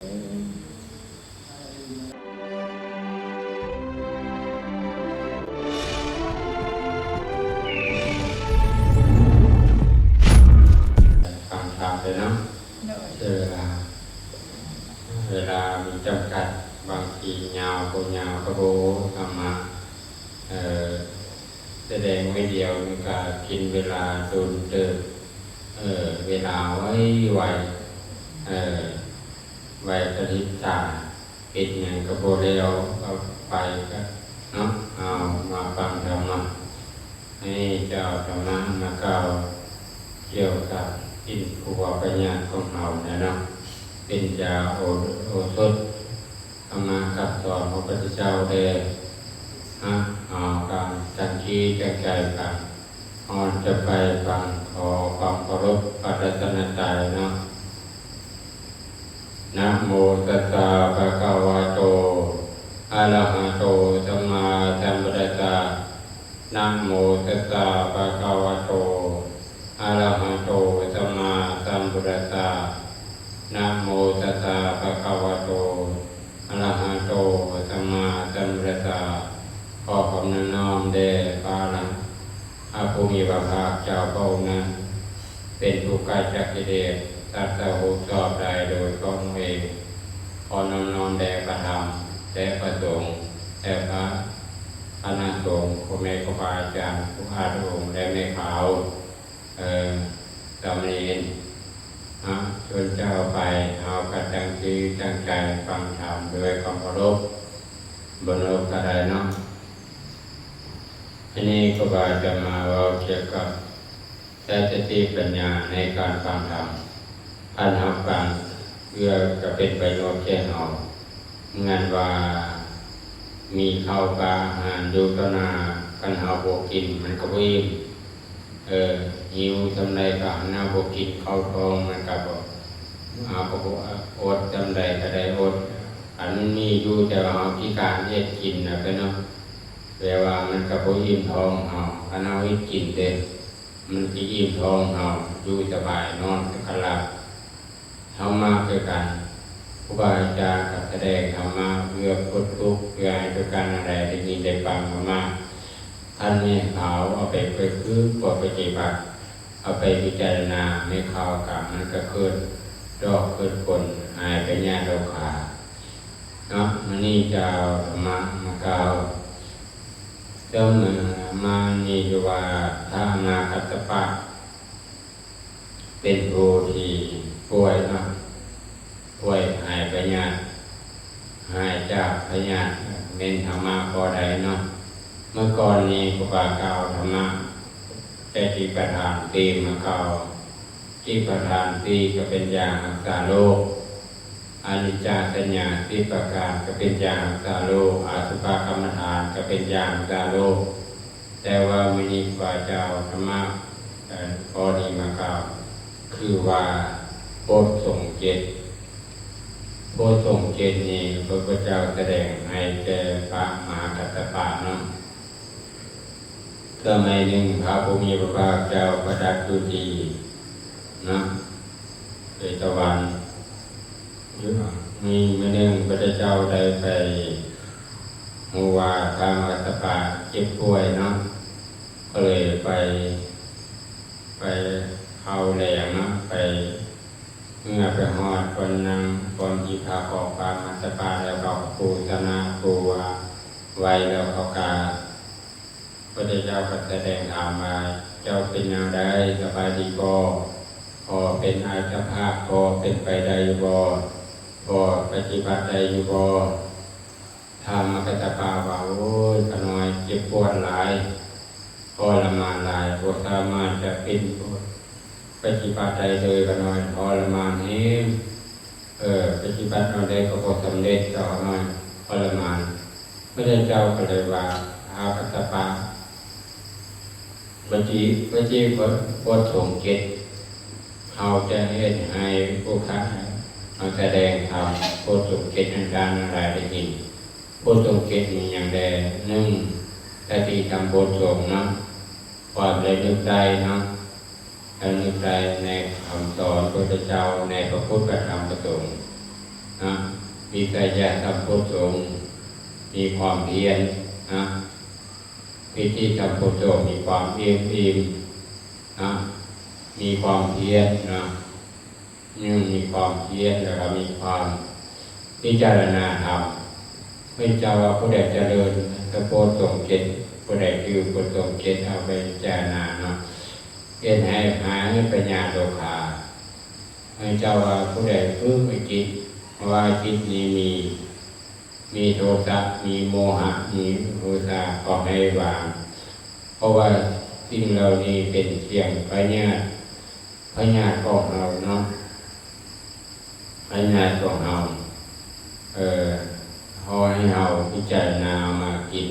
ຟັງທຳເດີເນາະ ໂດຍ ເວລາ ເວລາມີຈຳກັດ ບາງທີຍາວບໍ່ຍາວກໍບໍ່ຮູ້ ທຳມະ ເອີ ສະແດງໄວ້ດຽວໜຶ່ງກໍກິນເວລາດົນເຕີບ ເອີ ເວລາໄວໆ ເອີ ໄວກະລິບຕາ ເຮັດຫຍັງກໍບໍ່ແລ້ວ ເອົາໄປກະເນາະ ເອົາມາຟັງທຳມະ ໃຫ້ເຈົ້າທຳມະມາກ່າວກ່ຽວກັບກິນຄົວພະຍາດຂອງເຮົານະເນາະ ເປັນຢາໂອ ໂອສົດ ທຳມະຄຳສອນຂອງພະພຸດທະເຈົ້າແດ່ ຮະ ເຮົາກະຕັ້ງຈິດຕັ້ງໃຈຟັງ ເຮົາຈະໄປຟັງ ຂໍຄວາມເຄົາລົບພະລັດຕະນະໄຕເນາະ. ນະໂມຕັດສະ ພະຄະວະໂຕ ອະລະຫະໂຕ ສຳມາສຳພຸດທັດສະ ນະໂມຕັດສະ ພະຄະວະໂຕ ອະລະຫະໂຕ ສຳມາສຳພຸດທັດສະ ນະໂມຕັດສະ ພະຄະວະໂຕ ອະລະຫະໂຕ ສຳມາສຳພຸດທັດສະ ຂໍຄວາມນອບນ້ອມແດ່ພະອະລະຫັນ ພະຜູ້ມີພະພາກເຈົ້າພະອົງນັ້ນ ເປັນຜູ້ໄກຈາກກິເລດ ຕັດສະຮູ້ຊອບໄດ້ໂດຍພະອົງເອງ. ຂໍນອບນ້ອມແດ່ພະທຳ ແລະ ພະສົງ ແລະ ພະຄະນະສົງ ພໍ່ແມ່ຄູບາອາຈານ ຜູ້ອາດອົງ ແລະ ແມ່ຂາວ ເອີ ສາມະເນນ ເນາະ ຊົນເຈົ້າໄປ ເຮົາກະຕັ້ງຈິດຕັ້ງໃຈຟັງທຳດ້ວຍຄວາມເຄົາລົບ ບໍ່ເລີກກະໄດ້ເນາະ. ທີນີ້ຄຮູບາຈະມາເວົ້າກ່ຽວກັບໃຊ້ສະຕິປັນຍາໃນການຟັງທຳ. ຄັນເຮົາຟັງເພື່ອກະເປັນປະໂຫຍດແກ່ເຮົາ ເໝືອນວ່າມີເຂົ້າປາອາຫານຢູ່ຕໍ່ໜ້າ ຄັນເຮົາບໍ່ກິນມັນກະບໍ່ອີ່ມ. ເອີ ຫິວສ່ຳໃດກະຫັ້ນນະ ບໍ່ກິນເຂົ້າທ້ອງມັນກະບໍ່ ເຮົາກະບໍ່ ອົດສ່ຳໃດກະໄດ້ອົດ ອັນມັນມີຢູ່ ແຕ່ວ່າເຮົາຂີ້ຄ້ານເຮັດກິນນະເພິ່ນເນາະ ແປວ່າມັນກະບໍ່ອີ່ມທ້ອງເຮົາ ຄັນເຮົາເຮັດກິນເດ້ ມັນຊິອີ່ມທ້ອງເຮົາ ຢູ່ສະບາຍ ນອນກະຫຼັບ. ທຳມະຄືກັນ ຄູບາອາຈານກະສະແດງທຳມະເພື່ອປົດທຸກ ເພື່ອໃຫ້ທຸກທ່ານທັງຫຼາຍໄດ້ຍິນໄດ້ຟັງທຳມະ ທ່ານແມ່ຂາວເອົາໄປປະພຶດປະຕິບັດ ເອົາໄປພິຈາລະນາ ແມ່ຂາວກະມັນກະເກີດດອກເກີດຜົນ ຫາຍພະຍາດໂລຄາເນາະ. ມື້ນີ້ເຈົ້າທຳມະມາກ່າວ ເຊິ່ງມານີ້ຢູ່ວ່າ ພະອະນາກັດຕະປະ ເປັນຜູ້ທີ່ປ່ວຍເນາະ ປ່ວຍຫາຍພະຍາດ ຫາຍຈາກພະຍາດ ແມ່ນທຳມະພໍໄດ້ເນາະ. ເມື່ອກ່ອນນີ້ຄູບາກ່າວທຳມະສະຕິປະທານສີ່ມາກ່າວ ສະຕິປະທານສີ່ກະເປັນຢາຮັກສາໂລກ ອະນິດຈະສັນຍາສິບປະການກະເປັນຢາຮັກສາໂລກ ອະສຸພະກຳມະຖານກະເປັນຢາຮັກສາໂລກ. ແຕ່ວ່າມື້ນີ້ຂ້າພະເຈົ້າທຳມະ ເອີ ຂໍ້ນີ້ມາກ່າວ ຄືວ່າໂພດສົງເຈັດ ໂພດສົງເຈັດນີ້ພະພຸດທະເຈົ້າສະແດງໃຫ້ແກ່ພະມະຫາກັດຕະປະເນາະ. ສະໄໝໜຶ່ງພະຜູ້ມີພະພາກເຈົ້າປະທັບຢູ່ທີ່ນະ ເອຕາວັນ ມີມື້ໜຶ່ງພະພຸດທະເຈົ້າໄດ້ໄປຮູ້ວ່າພະມະຫາກັດຕະປະເຈັບປ່ວຍເນາະ ກໍເລີຍໄປ ໄປເຂົ້າແລງເນາະ ໄປ ເມື່ອໄປຮອດບ່ອນນັ່ງ ບ່ອນທີ່ພັກຂອງພະມະຫາກັດຕະປະ ແລ້ວເຂົາກະປູຊະນະປູວາໄວ້ ແລ້ວເຂົາກະ ພະພຸດທະເຈົ້າກະສະແດງຖາມວ່າ ເຈົ້າເປັນແນວໃດ ສະບາຍດີບໍ່? ພໍເປັນອາດຕະພາບ ພໍເປັນໄປໄດ້ຢູ່ບໍ່? ພໍປະຕິບັດໄດ້ຢູ່ບໍ່? ພະມະຫາກັດຕະປະວ່າ ໂອ້ຍ ຂ້ານ້ອຍເຈັບປວດຫຼາຍ ທໍລະມານຫຼາຍ ບໍ່ສາມາດຈະເປັນ ປະຕິບັດໄດ້ເລີຍ ຂ້ານ້ອຍທໍລະມານແຮງ ເອີ ປະຕິບັດແນວໃດກະບໍ່ສຳເລັດ ຂ້ານ້ອຍທໍລະມານ. ພະພຸດທະເຈົ້າກະເລີຍວ່າ ພະມະຫາກັດຕະປະ ປະຕິ ປະຕິ ບົດສົງເຈັດ ເຮົາຈະເຮັດໃຫ້ຜູ້ຂ້າ ເຮົາສະແດງທຳບົດສົງເຈັດໃຫ້ທ່ານທັງຫຼາຍໄດ້ຍິນ. ບົດສົງເຈັດມີຫຍັງແດ່? ໜຶ່ງ ສະຕິສຳໂພດສົງເນາະ ຄວາມລະນຶກໄດ້ເນາະ ລະນຶກໄດ້ໃນຄຳສອນພະພຸດທະເຈົ້າ ໃນພະພຸດ ພະທຳ ພະສົງ. ນະ ວິໄສຍະສຳໂພຊົງ ມີຄວາມພຽນນະ ປີຕິສຳໂພຊົງ ມີຄວາມອີ່ມອີ່ມນະ ມີຄວາມພຽນນະ ຍັງມີຄວາມພຽນ ແລ້ວກໍມີຄວາມພິຈາລະນາທຳ. ພະເຈົ້າວ່າ ຜູ້ໃດຈະເລີນສຳໂພຊົງເຈັດ ຜູ້ໃດຖືໂພຊົງເຈັດເອົາໄປພິຈາລະນາເນາະ ເຮັດໃຫ້ຫາຍປັນຍາໂລຄາ. ພະເຈົ້າວ່າ ຜູ້ໃດຝຶກໃຫ້ຈິດ ເພາະວ່າຈິດນີ້ມີ ມີໂທສະ ມີໂມຫະ ມີໂທສະ ກໍໃຫ້ວາງ ເພາະວ່າສິ່ງເຫຼົ່ານີ້ເປັນສຽງພະຍາດ ພະຍາດຂອງເຮົາເນາະ ພະຍາດຂອງເຮົາ. ເອີ ຂໍໃຫ້ເຮົາພິຈາລະນາເອົາມາກິນ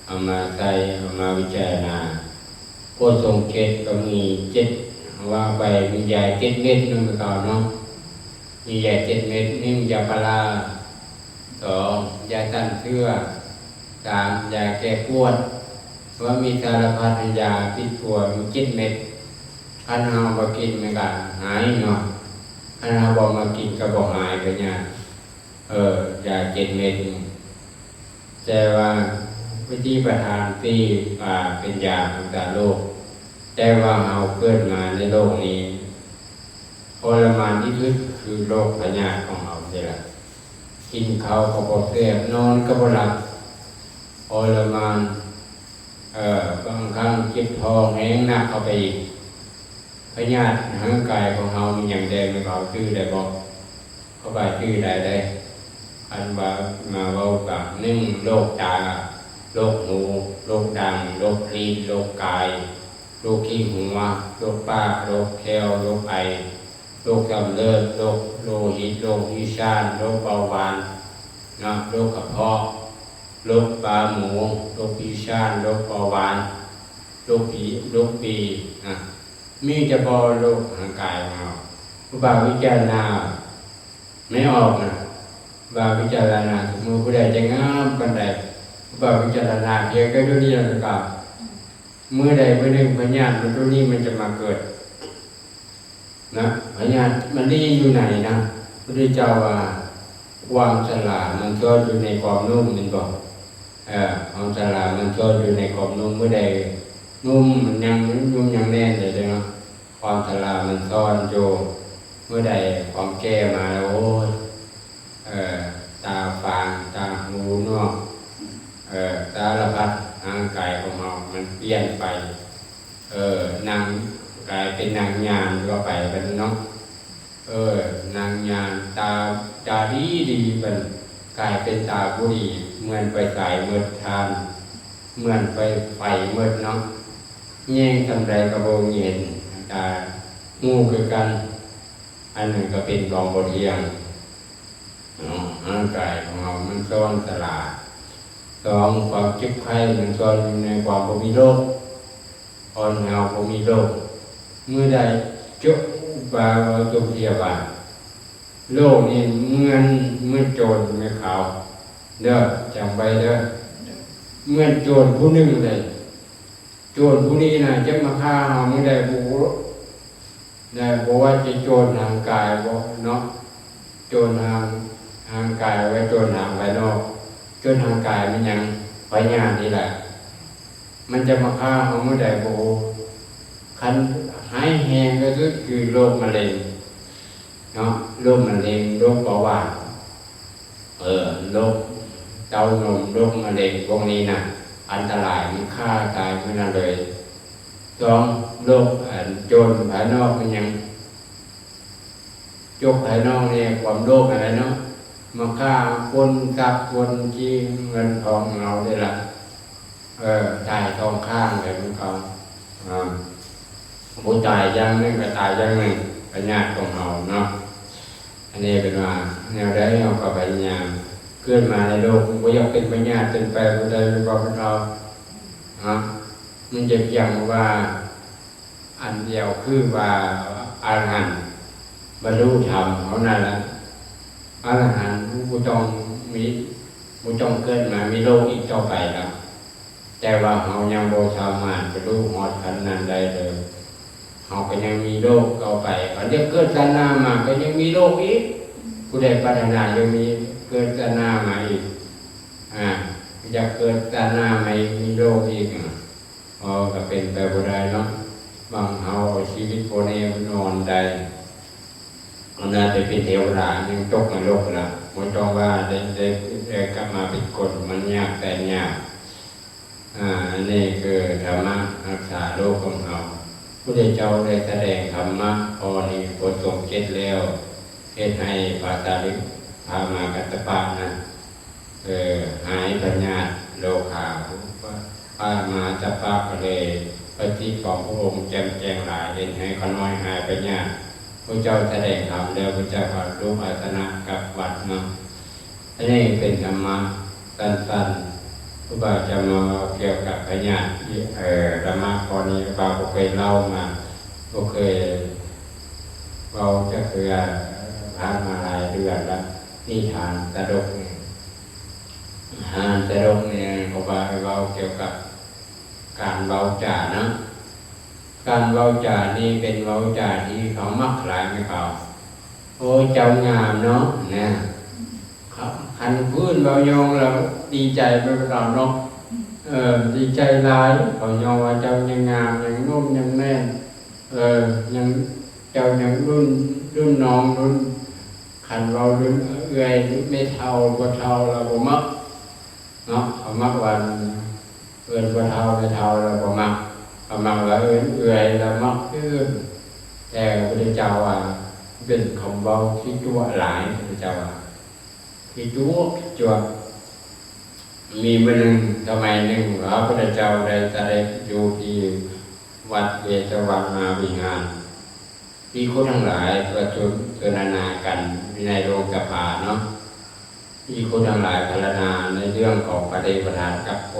ເອົາມາໃສ່ ເອົາມາພິຈາລະນາ. ໂພຊົງເຈັດກໍມີເຈັດ ວ່າໄປມີຢາເຈັດເມັດນຳເກົ່າເນາະ ມີຢາເຈັດເມັດ ໜຶ່ງ ຢາພາລາ ສອງ ຢາຕ້ານເຊື້ອ ສາມ ຢາແກ້ປວດ ວ່າມີສາລະພັດຍາພິດປົວມີເຈັດເມັດ. ຄັນເຮົາບໍ່ກິນມັນກໍຫາຍເນາະ ຄັນເຮົາບໍ່ມາກິນກໍບໍ່ຫາຍພະຍາດ ເອີ ຢາເຈັດເມັດນີ້. ແຕ່ວ່າສະຕິປະທານສີ່ ວ່າເປັນຢາຮັກສາໂລກ ແຕ່ວ່າເຮົາເກີດມາໃນໂລກນີ້ ທໍລະມານທີ່ສຸດຄືໂລກພະຍາດຂອງເຮົານີ້ລະ ກິນເຂົ້າກໍບໍ່ແຊບ ນອນກໍບໍ່ຫຼັບ ທໍລະມານ. ເອີ ບາງຄັ້ງເຈັບທ້ອງແຮງໜັກເຂົ້າໄປອີກ. ພະຍາດຮ່າງກາຍຂອງເຮົາມີຫຍັງແດ່ ແມ່ນເຮົາຈື່ໄດ້ບໍ່? ເຂົາວ່າຈື່ໄດ້ເດ້. ອັນວ່າມາເວົ້າກັນ ໜຶ່ງ ໂລກຕາ ໂລກຫູ ໂລກດັງ ໂລກລີ້ນ ໂລກກາຍ ໂລກຂີ້ຫົວ ໂລກປາກ ໂລກແຂ້ວ ໂລກໄອ ໂລກກຳເລີບ ໂລກໂລຫິດ ໂລກວິຊານ ໂລກເບົາຫວານເນາະ ໂລກກະເພາະ ໂລກປາໝູ ໂລກວິຊານ ໂລກເບົາຫວານ ໂລກປີ ໂລກປີນະ ມີແຕ່ບໍ່ໂລກຮ່າງກາຍຂອງເຮົາ. ຄູບາວິຈາລະນາແມ່ນອອກນະ ບາວິຈາລະນາ ສົມມຸດຜູ້ໃດຈະງາມປານໃດ ຄູບາວິຈາລະນາພຽງແຕ່ຕົວນີ້ແລ້ວກໍ ມື້ໃດມື້ໜຶ່ງພະຍາດມັນຕົວນີ້ມັນຈະມາເກີດນະ ພະຍາດມັນນີ້ຢູ່ໃນນະ ພຸດທະເຈົ້າວ່າ ຄວາມຊະລາມັນຊອນຢູ່ໃນຄວາມໜຸ່ມ ແມ່ນບໍ່? ເອີ ຄວາມຊະລາມັນຊອນຢູ່ໃນຄວາມໜຸ່ມ ມື້ໃດໜຸ່ມມັນຍັງ ໜຸ່ມຍັງແໜ້ນເດ້ເນາະ ຄວາມຊະລາມັນຊອນຢູ່ ມື້ໃດຄວາມແກ່ມາແລ້ວ ໂອ້ຍ ເອີ ຕາຟາງ ຕາຫູໜວກ ເອີ ສາລະພັດຮ່າງກາຍຂອງເຮົາມັນປ່ຽນໄປ ເອີ ນາງກາຍເປັນນາງຍານກໍໄປບັດນີ້ເນາະ ເອີ ນາງຍານ ຕາ ຕາດີດີ ບັດກາຍເປັນຕາບໍ່ດີ ເໝືອນໄຟສາຍໝົດຖ່ານ ເໝືອນໄຟ ໄຟໝົດເນາະ ແຍງສ່ຳໃດກໍບໍ່ເຫັນ ຕາຫູຄືກັນ ອັນນັ້ນກໍເປັນຂອງບໍ່ທ່ຽງເນາະ ຮ່າງກາຍຂອງເຮົາມັນຊອນຊະລາ. ສອງ ຄວາມເຈັບໄຂ້ມັນຊອນຢູ່ໃນຄວາມບໍ່ມີໂລກ ເພາະເຮົາບໍ່ມີໂລກ ມື້ໃດ ໂຈະ ວ່າ ວ່າ ໂຈະເພຍບາດ ໂລກນີ້ເໝືອນ ເໝືອນໂຈນແມ່ຂາວເດີ ຈຳໄວ້ເດີ ເໝືອນໂຈນຜູ້ໜຶ່ງເລີຍ ໂຈນຜູ້ນີ້ນະຈະມາຂ້າເຮົາມື້ໃດບໍ່ຮູ້ ນະ ບໍ່ວ່າຈະໂຈນທາງກາຍບໍ່ເນາະ ໂຈນທາງ ທາງກາຍ ຫຼືວ່າໂຈນທາງພາຍນອກ ໂຈນທາງກາຍແມ່ນຫຍັງ? ພະຍາດນີ້ແຫຼະ ມັນຈະມາຂ້າເຮົາມື້ໃດບໍ່ຮູ້ ຄັນຮ້າຍແຮງທີ່ສຸດຄືໂລກມະເຮັງເນາະ ໂລກມະເຮັງ ໂລກເບົາຫວານ ເອີ ໂລກເຕົ້ານົມ ໂລກມະເຮັງ ພວກນີ້ນະ ອັນຕະລາຍ ມັນຂ້າຕາຍມື້ນັ້ນເລີຍ. ສອງ ໂລກ ອັນ ໂຈນພາຍນອກແມ່ນຫຍັງ? ໂຈນພາຍນອກນີ້ ຄວາມໂລບຫັ້ນແຫຼະເນາະ ມາຂ້າປຸ້ນຊັບປຸ້ນຈີ້ເງິນທອງເຮົານີ້ລະ ເອີ ຕາຍສອງຂ້າງເລີຍ ມັນກໍ ອາ ບໍ່ຕາຍຢ່າງໜຶ່ງກໍຕາຍຢ່າງໜຶ່ງ ພະຍາດຂອງເຮົາເນາະ. ອັນນີ້ເປັນວ່າແນວໃດເຮົາກໍພະຍາຍາມ ເກີດມາໃນໂລກ ບໍ່ຢາກເປັນພະຍາດເປັນໄປບໍ່ໄດ້ ຫຼືວ່າເປັນເຮົາເນາະ ມັນຈະພຽງວ່າອັນດຽວ ຄືວ່າອະລະຫັນ ບັນລຸທຳເທົ່ານັ້ນລະ ອະລະຫັນບໍ່ຕ້ອງມີ ບໍ່ຕ້ອງເກີດມາມີໂລກອີກຕໍ່ໄປແລ້ວ ແຕ່ວ່າເຮົາຍັງບໍ່ສາມາດບັນລຸຮອດຂັ້ນນັ້ນໄດ້ເລີຍ ເຮົາກໍຍັງມີໂລກຕໍ່ໄປ ຄັນຈະເກີດຊາດໜ້າມາກໍຍັງມີໂລກອີກ ຜູ້ໃດປາດຖະໜາຢາກມີ ເກີດຊາດໜ້າໃໝ່ອີກ ອາ ຢາກເກີດຊາດໜ້າໃໝ່ ມີໂລກອີກ ອາ ກໍເປັນໄປບໍ່ໄດ້ເນາະ. ບາງເຮົາເອົາຊີວິດໂພແນວນອນໄດ້ ອັນນັ້ນໄປເປັນເທວະດາ ຍັງຕົກນະລົກລະ ບໍ່ຕ້ອງວ່າໄດ້ ໄດ້ ໄດ້ກັບມາເປັນຄົນ ມັນຍາກແສນຍາກ. ອາ ອັນນີ້ຄືທຳມະຮັກສາໂລກຂອງເຮົາ. ພຸດທະເຈົ້າໄດ້ສະແດງທຳມະຂໍ້ນີ້ບົດສົມເຈັດແລ້ວ ເຮັດໃຫ້ພະສາລີ ພະມະຫາກັດສະປະນະ ເອີ ຫາຍພະຍາດໂລຄາ ພະມະຫາກັດສະປະກໍເລີຍ ປະຕິຂອງພະອົງແຈ່ມແຈ້ງຫຼາຍ ເຮັດໃຫ້ຂ້ານ້ອຍຫາຍພະຍາດ. ພະເຈົ້າສະແດງທຳແລ້ວ ພະເຈົ້າກໍລຸກອາສະນະກັບວັດເນາະ. ອັນນີ້ເປັນທຳມະສັ້ນໆ ຄູບາອາຈານມາເວົ້າກ່ຽວກັບພະຍາດ ເອີ ທຳມະຂໍ້ນີ້ ຄູບາບໍ່ເຄີຍເລົ່າມາ ບໍ່ເຄີຍເວົ້າຈັກເທື່ອ ຜ່ານມາຫຼາຍເດືອນລະ. ນິທານຕະດົກນີ້ ຫານຕະດົກນີ້ ເຂົາວ່າເວົ້າກ່ຽວກັບການເວົ້າຈາເນາະ. ການເວົ້າຈານີ້ເປັນເວົ້າຈາທີ່ເຂົາມັກຫຼາຍແມ່ນເຂົາ. ໂອ້ ເຈົ້າງາມເນາະ ນະ. ຄັນຄົນອື່ນເວົ້າຍ້ອງແລ້ວດີໃຈແມ່ນເຂົາເນາະ. ເອີ ດີໃຈຫຼາຍ ເຂົາຍ້ອງວ່າເຈົ້າຍັງງາມ ຍັງໜຸ່ມ ຍັງແໜ້ນ ເອີ ຍັງ ເຈົ້າຍັງລຸ້ນ ລຸ້ນນ້ອງ ລຸ້ນ ຄັນເວົ້າລຸ້ນເອື້ອຍ ແມ່ເຖົ້າ ພໍ່ເຖົ້າລະບໍ່ມັກເນາະ. ເຂົາມັກວ່າເອີ້ນພໍ່ເຖົ້າ ແມ່ເຖົ້າລະບໍ່ມັກ. ເຂົາມັກວ່າເອີ້ນເອື້ອຍລະມັກຕື່ມ. ແຕ່ພະພຸດທະເຈົ້າວ່າເປັນຄຳເວົ້າຂີ້ຕົວະຫຼາຍ ພະພຸດທະເຈົ້າວ່າ ຂີ້ຕົວະ ຂີ້ຕົວະ. ມີມື້ໜຶ່ງ ສະໄໝໜຶ່ງ ພະພຸດທະເຈົ້າໄດ້ສະເດັດຢູ່ທີ່ວັດເວດຕະວັນມະຫາວິຫານ. ພິກຂຸທັງຫຼາຍປະຊຸມສົນທະນາກັນຢູ່ໃນໂລງສະພາເນາະ. ພິກຂຸທັງຫຼາຍພັນລະນາໃນເລື່ອງຂອງພະເທວະທັດກັບໂອ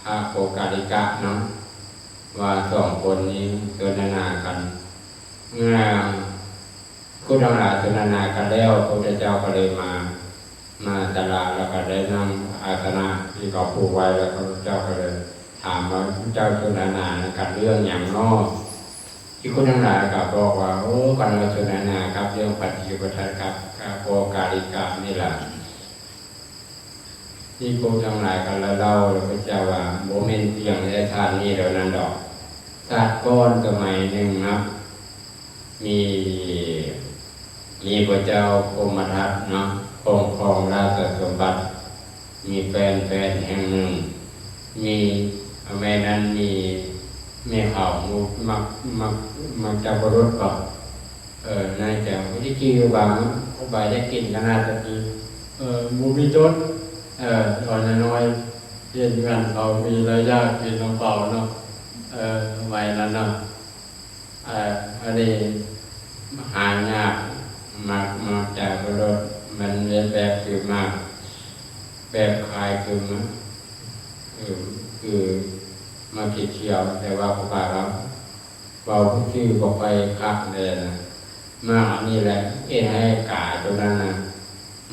ພະໂອກາລິກະເນາະ ວ່າສອງຄົນນີ້ສົນທະນາກັນ. ເມື່ອ ຄູທັງຫຼາຍສົນທະນາກັນແລ້ວ ພະພຸດທະເຈົ້າກໍເລີຍມາ ມາສາລາ ແລ້ວກໍໄດ້ນັ່ງອາສະນະທີ່ເຂົາປູກໄວ້ ແລ້ວພະພຸດທະເຈົ້າກໍເລີຍຖາມວ່າ ເຈົ້າສົນທະນາກັນເລື່ອງຫຍັງນໍ? ພິກຂຸທັງຫຼາຍກໍບອກວ່າ ໂອ້ ຂ້ານ້ອຍສົນທະນາກັນເລື່ອງປະຕິປະທາກັບ ກັບໂອກາລິກະນີ້ລະ. ພິກຂຸທັງຫຼາຍກໍລະເລົ່າ ແລ້ວພະເຈົ້າວ່າ ບໍ່ແມ່ນພຽງແຕ່ຊາດນີ້ເທົ່ານັ້ນດອກ. ຊາດກ່ອນສະໄໝໜຶ່ງນະ ມີ ມີພະເຈົ້າພົມມະທັດເນາະ ຄຸ້ມຄອງລາຊະສົມບັດ ມີແຄວ້ນ ແຄວ້ນແຫ່ງໜຶ່ງ ມີ ສະໄໝນັ້ນມີແມ່ເຖົ້າ ໝາກ ໝາກ ໝາກຈັບປະໂລດເກາະ ເອີ ນາຍແຈວ ທີ່ກີວ່າ ຄູບາຢາກກິນຂະໜາດຕະກີ ເອີ ບໍ່ມີຕົ້ນ ເອີ ຕອນນ້ອຍໆ ເຫັນເຮືອນເຂົາມີລະຢາກກິນນຳເຂົາເນາະ ເອີ ສະໄໝນັ້ນເນາະ. ເອີ ອັນນີ້ຫາຍາກ ໝາກ ໝາກຈາກໂລດ ມັນແບບຄືໝາກ ແບບຄ້າຍຄື ເອີ ຄືໝາກຂຽວ ແຕ່ວ່າພໍ່ປ້າເວົ້າ ເວົ້າຊື່ບໍ່ຄ່ອຍຄັກແດ່ນະ. ໝາກອັນນີ້ແຫຼະເຮັດໃຫ້ກາຕົວນັ້ນນະ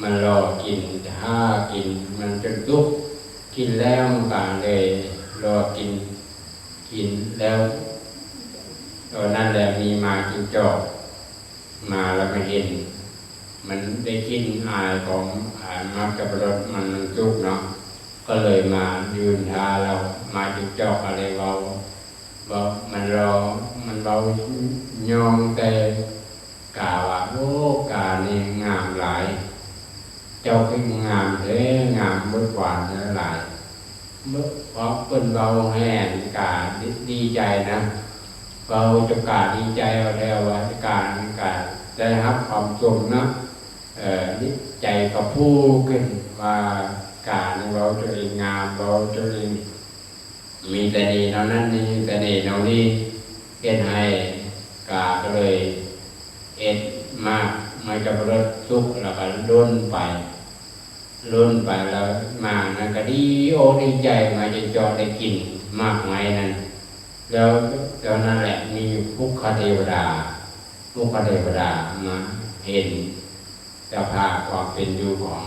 ມັນລໍກິນ ຖ້າກິນມັນຈົນສຸກ ກິນແລ້ວມັນກະເລີຍລໍກິນ ກິນແລ້ວ ຕອນນັ້ນແຫຼະມີໝາຈິງຈອກມາ ແລ້ວມາເຫັນ ມັນໄດ້ກິ່ນອາຍຂອງ ອາຍໝາກສັບປະລົດ ມັນ ມັນສຸກເນາະ ກໍເລີຍມາຢືນຖ້າ ແລ້ວໝາຈິງຈອກກໍເລີຍເວົ້າ ເວົ້າ ມັນລໍ ມັນເວົ້າຍ້ອງໃສ່ ກາວ່າ ໂອ້ ການີ້ງາມຫຼາຍ ເຈົ້າຄືງາມແທ້ ງາມບົດຫວານຫຼາຍ. ເພາະເພິ່ນເວົ້າໃຫ້ອັນກາດີ ດີໃຈນະ ເວົ້າຈົນກາດີໃຈ ເອົາແທ້ວ່າ ກາ ກາໄດ້ຮັບຄວາມຊົມເນາະ ເອີ ໃຈກໍຟູຂຶ້ນວ່າ ການີ້ເວົ້າຕົວເອງງາມ ເວົ້າຕົວເອງ ມີສະເໜ່ແນວນັ້ນ ມີສະເໜ່ແນວນີ້ ເຮັດໃຫ້ກາກໍເລີຍເຮັດໝາກ ໝາກສັບປະລົດສຸກ ແລ້ວກໍຫຼົ່ນໄປ ຫຼົ່ນໄປ ແລ້ວໝາກນັ້ນກໍດີອົກດີໃຈ ໝາກຈະເຈາະໄດ້ກິນໝາກໄມ້ນັ້ນ ແລ້ວ ແລ້ວນັ້ນແຫຼະ ມີປຸກຄະເທວະດາ ປຸກຄະເທວະດາມາເຫັນ ສະພາບຄວາມເປັນຢູ່ຂອງ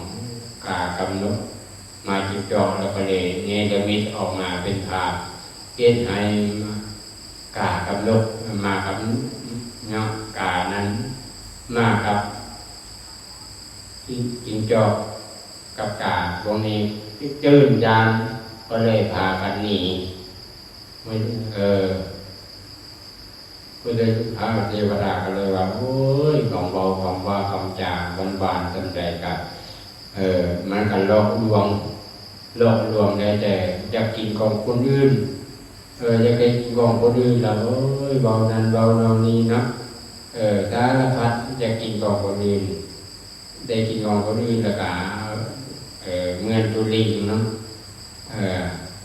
ກາກັບນົກ ໝາກຈິງຈອກ ແລ້ວກໍເລີຍເນລະມິດອອກມາເປັນພາບ ເຮັດໃຫ້ກາກັບນົກ ໝາກກັບ ເນາະ ການັ້ນ ໝາກກັບ ຈິງຈອກກັບກາ ພວກນີ້ຕື່ນຢ້ານ ກໍເລີຍພາກັນໜີ. ເອີ ພຸດທະ ພະເທວະດາກໍເລີຍວ່າ ໂອ້ຍ ຄຳເວົ້າຄຳວ່າຄຳຈາຫວານໆ ສ່ຳໃດກະ ເອີ ມັນກໍຫຼອກລວງ ຫຼອກລວງໄດ້ ແຕ່ຢາກກິນຂອງຄົນອື່ນ ເອີ ຢາກໄດ້ກິນຂອງຄົນອື່ນລະ ໂອ້ຍ ເວົ້ານັ້ນເວົ້ານັ້ນນີ້ເນາະ ເອີ ສາລະພັດ ຢາກກິນຂອງຄົນອື່ນ ໄດ້ກິນຂອງຄົນອື່ນລະກະ ເອີ ເໝືອນຕົວລິງເນາະ ເອີ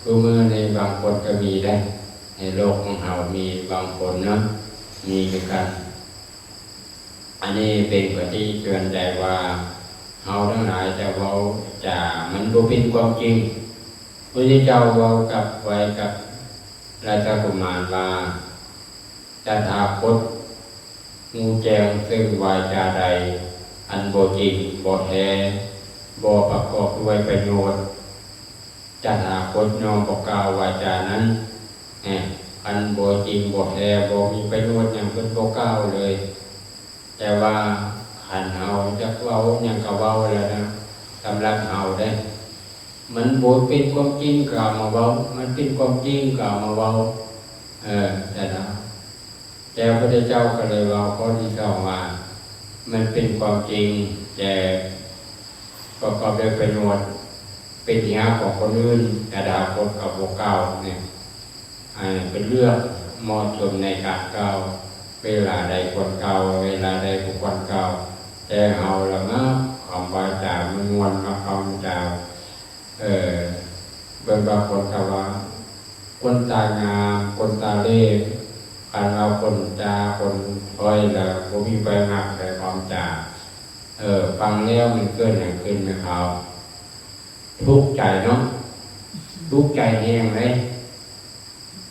ຄືມື້ນີ້ບາງຄົນກໍມີໄດ໋ ໃນໂລກຂອງເຮົາມີບາງຄົນເນາະ ມີຄືກັນ. ອັນນີ້ເປັນປະຕິເຕືອນໃຈວ່າ ເຮົາທັງຫຼາຍຈະເວົ້າຈາມັນບໍ່ເປັນຄວາມຈິງ. ພະພຸດທະເຈົ້າເວົ້າກັບໄວ້ກັບລາຊະກຸມານວ່າ ຕະຖາຄົດຮູ້ແຈ້ງເຊິ່ງວາຈາໃດ ອັນບໍ່ຈິງ ບໍ່ແທ້ ບໍ່ປະກອບດ້ວຍປະໂຫຍດ ຕະຖາຄົດຍ່ອມບໍ່ກ່າວວາຈານັ້ນ ແນະ ອັນບໍ່ຈິງບໍ່ແທ້ ບໍ່ມີປະໂຫຍດຫຍັງ ເພິ່ນບໍ່ກ່າວເລີຍ. ແຕ່ວ່າຄັນເຮົາຢາກເວົ້າຫຍັງກໍເວົ້າແລ້ວນະ ສຳລັບເຮົາເດ້ ມັນບໍ່ເປັນຄວາມຈິງກໍເອົາມາເວົ້າ ມັນເປັນຄວາມຈິງກໍເອົາມາເວົ້າ ເອີ ແຕ່ນະ ແຕ່ພະພຸດທະເຈົ້າກໍເລີຍເວົ້າຂໍ້ທີສອງວ່າ ມັນເປັນຄວາມຈິງ ແຕ່ປະກອບດ້ວຍປະໂຫຍດ ເປັນທີ່ຮັກຂອງຄົນອື່ນ ແຕ່ດາວຄົນກໍບໍ່ກ່າວນີ້ ໃຫ້ເປັນເລື່ອງເໝາະສົມໃນການກ່າວ ເວລາໃດຄວນກ່າວ ເວລາໃດບໍ່ຄວນກ່າວ ແຕ່ເຮົາລະມັກຄຳວາຈາມ່ວນໆ ມັກຄຳວາຈາ ເອີ ເບິ່ງບາງຄົນກໍວ່າ ຄົນຕາງາມ ຄົນຕາເລ່ ຄັນວ່າຄົນຈາຄົນຖ້ອຍລະບໍ່ມີໃຜມັກໃດຄວາມຈາ ເອີ ຟັງແລ້ວມັນເກີດຫຍັງຂຶ້ນແມ່ເຖົ້າ? ທຸກໃຈເນາະ ທຸກໃຈແຮງເດ້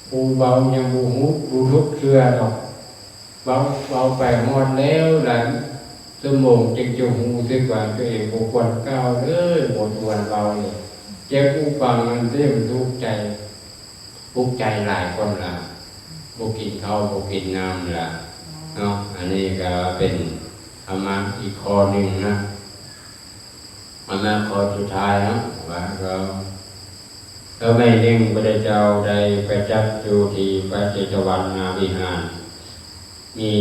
ຜູ້ເວົ້າຍັງບໍ່ຮູ້ ບໍ່ທຸກເທື່ອດອກ ເວົ້າ ເວົ້າໄປຮອດແລ້ວຫຼາຍຊົ່ວໂມງ ຈຶ່ງຈະຮູ້ສຶກວ່າຕົວເອງບໍ່ຄວນກ່າວເລີຍ ບໍ່ຄວນເວົ້າເລີຍ ແຕ່ຜູ້ຟັງນັ້ນເຕັມທຸກໃຈ ທຸກໃຈຫຼາຍຄົນລະ ບໍ່ກິນເຂົ້າບໍ່ກິນນ້ຳລະເນາະ. ອັນນີ້ກໍເປັນທຳມະອີກຂໍ້ໜຶ່ງນະ. ອັນນັ້ນຂໍ້ສຸດທ້າຍເນາະ ວ່າກໍ ສະໄໝໜຶ່ງ ພະພຸດທະເຈົ້າໄດ້ປະທັບຢູ່ທີ່ພະເຈຕວະນະວິຫານ ມີ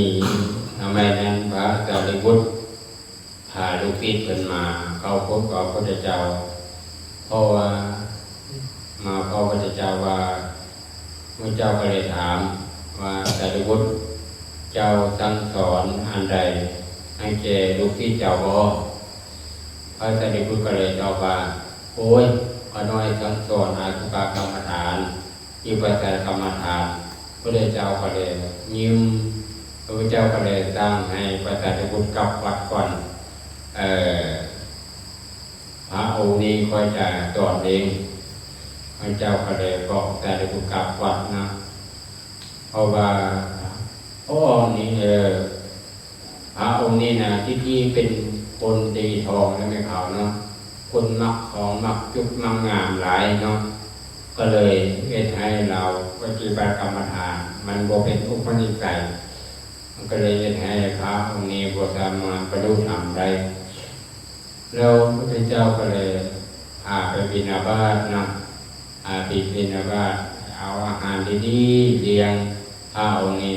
ສະໄໝນັ້ນພະສາລີບຸດພາລູກສິດເພິ່ນມາເຂົ້າພົບກັບພະພຸດທະເຈົ້າ ເພາະວ່າມາເຂົ້າພະພຸດທະເຈົ້າວ່າ ພະພຸດທະເຈົ້າກໍເລີຍຖາມວ່າ ສາລີບຸດ ເຈົ້າສັ່ງສອນອັນໃດໃຫ້ແກ່ລູກສິດເຈົ້າບໍ່? ພະສາລີບຸດກໍເລີຍຕອບວ່າ ໂອ້ຍ ຂ້ານ້ອຍສັ່ງສອນອະສຸພະກຳມະຖານ ວິປັດສະນາກຳມະຖານ. ພະພຸດທະເຈົ້າກໍເລີຍຍິ້ມ ພະພຸດທະເຈົ້າກໍເລີຍສັ່ງໃຫ້ພະສາລີບຸດກັບວັດກ່ອນ ເອີ ພະອົງນີ້ຂ້ອຍຈະສອນເອງ. ພະເຈົ້າກໍເລີຍບອກສາລີບຸດກັບວັດນະ ເພາະວ່າພະອົງນີ້ ເອີ ພະອົງນີ້ນະ ທີ່ຈິງເປັນຄົນຕີທອງນະແມ່ເຖົ້າເນາະ ຄົນມັກທອງ ມັກຈຸກ ມັກງາມຫຼາຍເນາະ ກໍເລີຍເຮັດໃຫ້ລາວປະຕິບັດກຳມະຖານ ມັນບໍ່ເປັນອຸປະນິໄສ ມັນກໍເລີຍເຮັດໃຫ້ພະອົງນີ້ບໍ່ສາມາດບັນລຸທຳໄດ້. ແລ້ວພະພຸດທະເຈົ້າກໍເລີຍພາໄປບິນທະບາດນະ ພາໄປບິນທະບາດ ເອົາອາຫານດີໆລ້ຽງພະອົງນີ້.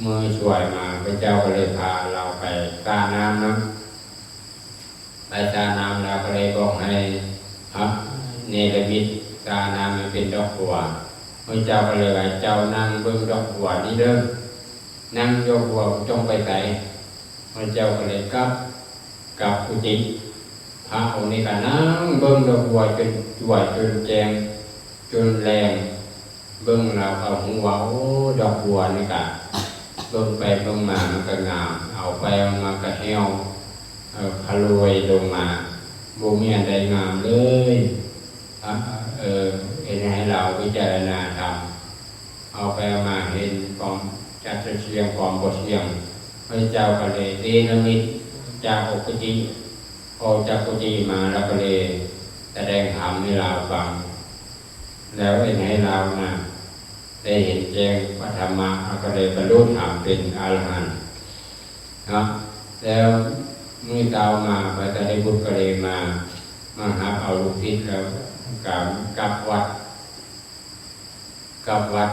ມື້ສວຍມາ ພະເຈົ້າກໍເລີຍພາລາວໄປສະນ້ຳນະ ໄປສະນ້ຳ ລາວກໍເລີຍບອກໃຫ້ພະເນລະມິດສະນ້ຳໃຫ້ເປັນດອກບົວ. ພະເຈົ້າກໍເລີຍວ່າ ເຈົ້ານັ່ງເບິ່ງດອກບົວນີ້ເດີ ນັ່ງດອກບົວ ບໍ່ຕ້ອງໄປໃສ. ພະເຈົ້າກໍເລີຍກັບ ກັບກຸຕິ ພະອົງນີ້ກໍນັ່ງເບິ່ງດອກບົວຈົນສວຍ ຈົນແຈ້ງ ຈົນແລງ ເບິ່ງແລ້ວກໍຮູ້ວ່າ ໂອ້ ດອກບົວນີ້ກະ ເບິ່ງໄປເບິ່ງມາມັນກໍງາມ ເອົາໄປເອົາມາກໍແຫ້ວ ເອີ ຂະລວຍລົງມາ ບໍ່ມີອັນໃດງາມເລີຍ. ອາ ເອີ ເຮັດໃຫ້ລາວວິຈາລະນາທຳ ເອົາໄປເອົາມາເຫັນຄວາມຈັດຈະທຽງ ຄວາມບໍ່ທຽງ. ພະເຈົ້າກໍເລີຍເນລະມິດຈາກອຸກະຕິ ອອກຈາກກຸຕິມາ ແລ້ວກໍເລີຍສະແດງທຳໃຫ້ລາວຟັງ ແລ້ວເຮັດໃຫ້ລາວນະ ໄດ້ເຫັນແຈ້ງພະທຳມະ ແລ້ວກໍໄດ້ບັນລຸທຳເປັນອະລະຫັນເນາະ. ແລ້ວ ມື້ເຊົ້າມາ ພະສາລີບຸດກໍເລີຍມາ ມາຮັບເອົາລູກສິດ ແລ້ວກໍກັບວັດ ກັບວັດ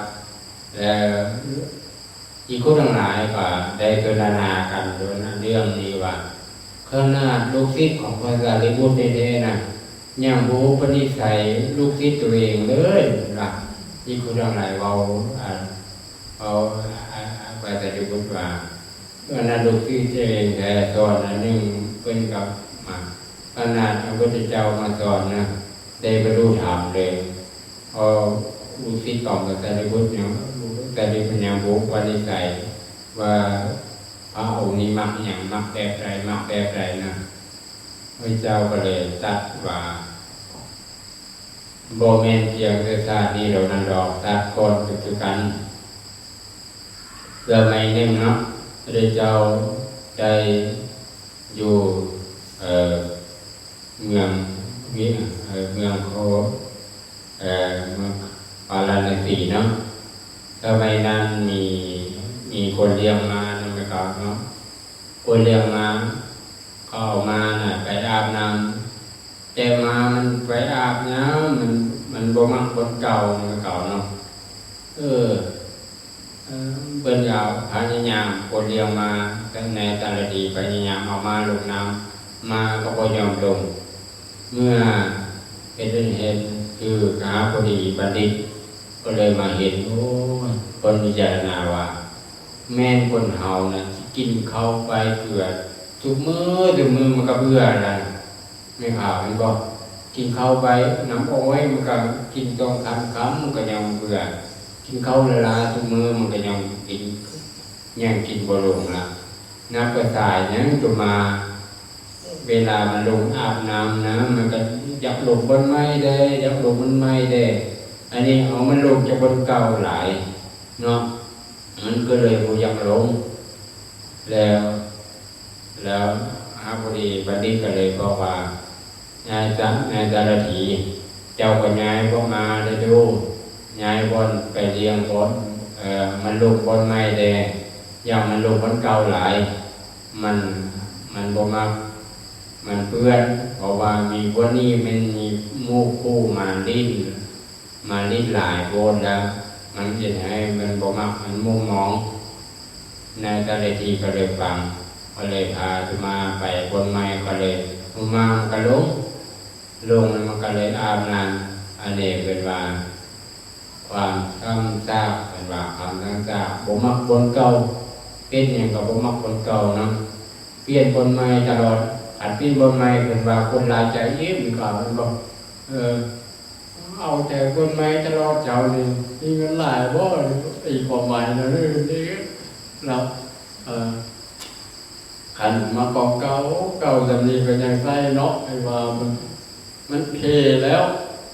ແລ້ວພິກຂຸທັງຫຼາຍກໍໄດ້ສົນທະນາກັນໂດຍເລື່ອງນີ້ວ່າ ຂະໜາດລູກສິດຂອງພະສາລີບຸດແທ້ໆນະ ຍັງບໍ່ອຸປະນິໄສລູກສິດໂຕເອງເລີຍ ວ່າ ພິກຂຸທັງຫຼາຍເວົ້າ ອັນ ເວົ້າ ອາ ອາ ພະສາລີບຸດວ່າ ອັນນັ້ນລູກສິດເອງແທ້ ສອນອັນໜຶ່ງ ເພິ່ນກໍມາ ຂະໜາດພະພຸດທະເຈົ້າມາສອນນະ ໄດ້ບັນລຸທຳເລີຍ. ເພາະລູກສິດຂອງພະສາລີບຸດຍັງ ພະສາລີບຸດຍັງບໍ່ອຸປະນິໄສວ່າ ພະອົງນີ້ມັກຫຍັງ ມັກແບບໃດ ມັກແບບໃດນະ. ພະເຈົ້າກໍເລີຍຕັດວ່າ ບໍ່ແມ່ນພຽງແຕ່ຊາດນີ້ເທົ່ານັ້ນດອກ ຊາດກ່ອນກໍຄືກັນ. ສະໄໝໜຶ່ງເນາະ ພະເຈົ້າໄດ້ຢູ່ ເອີ ເມືອງ ເອີ ເມືອງໂຄ ເອີ ເມືອງປາລານະສີເນາະ. ສະໄໝນັ້ນມີ ມີຄົນລ້ຽງມ້ານຳເຂົາເນາະ. ຄົນລ້ຽງມ້າ ເຂົາເອົາມ້ານະໄປອາບນ້ຳ ແຕ່ມ້າມັນໄປອາບນ້ຳ ມັນ ມັນບໍ່ມັກຄົນເກົ່ານຳເຂົາເນາະ. ເອີ ເອີ ເພິ່ນກໍພະຍາຍາມ ຄົນລ້ຽງມ້າໃນແຕ່ລະທີ ພະຍາຍາມເອົາມ້າລົງນ້ຳ ມ້າກໍບໍ່ຍອມລົງ. ເມື່ອເຫັນ ເຫັນ ເຫັນ ຄືຄະຫະບໍດີບັນດິດກໍເລີຍມາເຫັນ ໂອ້ຍ ເພິ່ນພິຈາລະນາວ່າ ແມ່ນຄົນເຮົານະ ກິນເຂົ້າໄປເກືອທຸກມື້ ທຸກມື້ມັນກໍເບື່ອລະ ແມ່ນເຂົາແມ່ນບໍ່? ກິນເຂົ້າໄປ ນ້ຳອ້ອຍມັນກໍກິນສອງສາມຄຳ ມັນກໍຍັງເບື່ອ. ກິນເຂົ້າຫຼາຍໆທຸກມື້ ມັນກໍຍັງກິນ ຍັງກິນບໍ່ລົງລະ. ນັບພາສາຫຍັງຕົວມາ ເວລາມັນລົງອາບນ້ຳນະ ມັນກໍຢາກລົງບ່ອນໃໝ່ແດ່ ຢາກລົງບ່ອນໃໝ່ແດ່. ອັນນີ້ເອົາມັນລົງຈາກບ່ອນເກົ່າຫຼາຍເນາະ ມັນກໍເລີຍບໍ່ຢາກລົງ. ແລ້ວ ແລ້ວ ອາ ພໍດີບັນດິດກໍເລີຍບອກວ່າ ນາຍສາ ນາຍສາລະຖີ ເຈົ້າກໍຍ້າຍພວກມາເດີດູ ຍ້າຍບ່ອນໄປລ້ຽງບ່ອນ ເອີ ມັນລົງບ່ອນໃໝ່ແດ່ ຢ່າມັນລົງບ່ອນເກົ່າຫຼາຍ ມັນ ມັນບໍ່ມັກ ມັນເປື້ອນ ເພາະວ່າມີບ່ອນນີ້ແມ່ນມີໝູ່ຄູ່ມາຫຼິ້ນ ມາຫຼິ້ນຫຼາຍໂພດແລ້ວ ມັນເຮັດໃຫ້ມັນບໍ່ມັກ ມັນມົ້ງມອງ. ນາຍສາລະຖີກໍເລີຍຟັງ ກໍເລີຍພາອາດຕະມາໄປບ່ອນໃໝ່ ກໍເລີຍ ອາດຕະມາມັນກໍລົງ ລົງແລ້ວມັນກໍເລີຍອາບນ້ຳ. ອັນນີ້ເພິ່ນວ່າ ຄວາມຊ້ຳຊາກ ເພິ່ນວ່າຄວາມຊ້ຳຊາກ ບໍ່ມັກບ່ອນເກົ່າ ເຮັດຫຍັງກໍບໍ່ມັກບ່ອນເກົ່ານຳ ປ່ຽນບ່ອນໃໝ່ຕະຫຼອດ. ຄັນປ່ຽນບ່ອນໃໝ່ ເພິ່ນວ່າຄົນຫຼາຍໃຈອີກ ມີຄວາມແມ່ນບໍ່? ເອີ ເອົາແຕ່ຄົນໃໝ່ຕະຫຼອດ ເຈົ້ານີ້ມີເງິນຫຼາຍບໍ່? ຕີຄວາມໝາຍແນວນີ້ ລະ ເອີ ຄັນມາຂອງເກົ່າ ເກົ່າສ່ຳນີ້ກໍຍັງໃຊ້ເນາະ ໃຫ້ວ່າມັນ ມັນເພແລ້ວ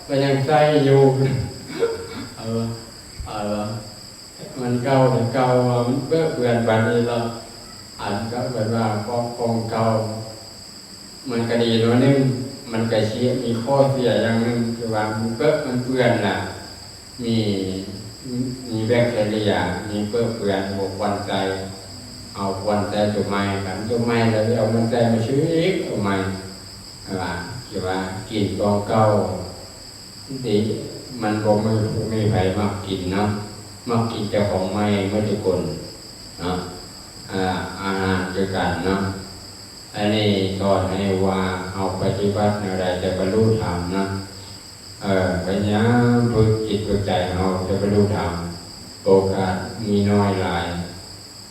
ກໍຍັງໃຊ້ຢູ່ ເອີ ເອີ ມັນເກົ່າແຕ່ເກົ່າ ວ່າມັນເປິເປື້ອນປານນີ້ລະ ອັນກໍເອີ້ນວ່າຂອງ ຂອງເກົ່າ ມັນກໍດີໜ້ອຍໜຶ່ງ ມັນກໍເສຍ ມີຂໍ້ເສຍຢ່າງໜຶ່ງ ຄືວ່າມັນເປິ ມັນເປື້ອນນະ ມີ ມີແບັກທີເຣຍ ມີເປິເປື້ອນ ບໍ່ຄວນໃຊ້ ເຮົາຄວນໃຊ້ໂຕໃໝ່ ຄັນໂຕໃໝ່ແລ້ວ ເອົາມັນໃສ່ມາຊື້ອີກ ໂຕໃໝ່ ວ່າ ຄືວ່າກິນຂອງເກົ່າ ທີ່ມັນບໍ່ມີຜູ້ມີໃຜມັກກິນເນາະ ມັກກິນແຕ່ຂອງໃໝ່ໝົດທຸກຄົນເນາະ ອາ ອາຫານຄືກັນເນາະ. ອັນນີ້ສອນໃຫ້ວ່າເຮົາປະຕິບັດແນວໃດຈະບັນລຸທຳເນາະ ເອີ ພະຍາຍາມຝຶກຈິດຝຶກໃຈເຮົາຈະບັນລຸທຳ ໂອກາດມີໜ້ອຍຫຼາຍ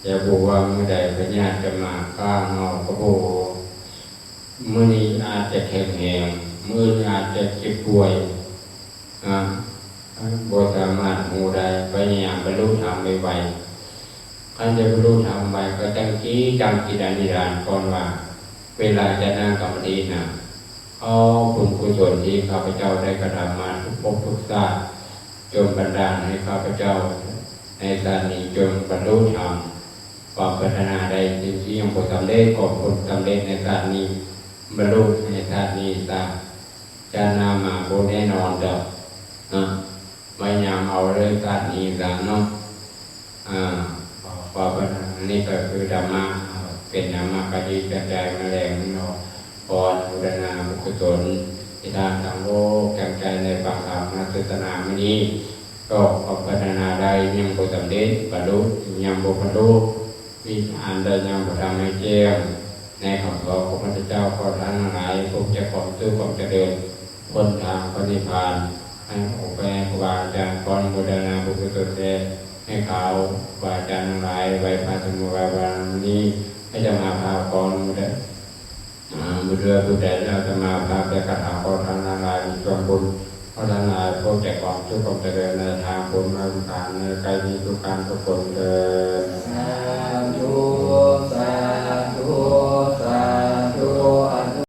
ແຕ່ບໍ່ວ່າມື້ໃດພະຍາດຈະມາຂ້າເຮົາກໍບໍ່ຮູ້ ມື້ນີ້ອາດຈະແຂງແຮງ ມື້ອື່ນອາດຈະເຈັບປ່ວຍນະ ບໍ່ສາມາດຮູ້ໄດ້ ພະຍາຍາມບັນລຸທຳໄວໆ. ຄັນຈະບັນລຸທຳໄວກໍຕັ້ງຈິດ ຕັ້ງຈິດອະທິຖານກ່ອນວ່າ ເວລາຈະນັ່ງກຳມະຖານນະ ຂໍບຸນກຸສົນທີ່ຂ້າພະເຈົ້າໄດ້ກະທຳມາທຸກພົບທຸກຊາດ ຈົ່ງບັນດານໃຫ້ຂ້າພະເຈົ້າໃນຊາດນີ້ຈົ່ງບັນລຸທຳ ຄວາມປາດຖະໜາໃດ ສິ່ງທີ່ຍັງບໍ່ສຳເລັດ ກໍຈົ່ງສຳເລັດໃນຊາດນີ້ ບັນລຸໃນຊາດນີ້ຊະ ຊາດໜ້າມາບໍ່ແນ່ນອນດອກເນາະ ພະຍາຍາມເອົາເລີຍຊາດນີ້ຊະເນາະ. ອາ ຄວາມປາດຖະໜານີ້ກໍຄືທຳມະ ເປັນນາມະກະດີກະຈາຍມາແລງເນາະ ອນໂມທະນາບຸນກຸສົນ ທີ່ທ່ານທັງໂລກຕັ້ງໃຈໃນຟັງທຳມາເທດສະນາມື້ນີ້ ກໍຂໍພັດທະນາໄດ້ ຍັງບໍ່ສຳເລັດບັນລຸ ຍັງບໍ່ບັນລຸວິຊາອັນໃດ ຍັງບໍ່ທຳໃຫ້ແຈ້ງ ໃນຄຳສອນຂອງພະເຈົ້າ ຂໍທ່ານທັງຫຼາຍ ພົບແຕ່ຄວາມສຸກຄວາມຈະເລີນ ຫົນທາງໄປນິບພານ ໃຫ້ອອກໄປໃຫ້ຄູບາອາຈານ ອນໂມທະນາບຸນກຸສົນແດ່ ໃຫ້ຂ້າວາອາຈານທັງຫຼາຍ ໄຫວ້ພະສົງມາໄຫວ້ວານາມື້ນີ້ ໃຫ້ເຈົ້າມາພາກອນ ອາ ບຸດເຫຼືອບຸດໃດແລ້ວ ອາດຕະມາພາບໄດ້ກະທຳ ຂໍທ່ານທັງຫຼາຍມີສ່ວນບຸນ ຂໍທ່ານທັງຫຼາຍພົບແຕ່ຄວາມສຸກຄວາມຈະເລີນໃນທາງພົມໃນການໃນໄກ ມີສຸກການທຸກຄົນເທີ້ນ ສາທຸ.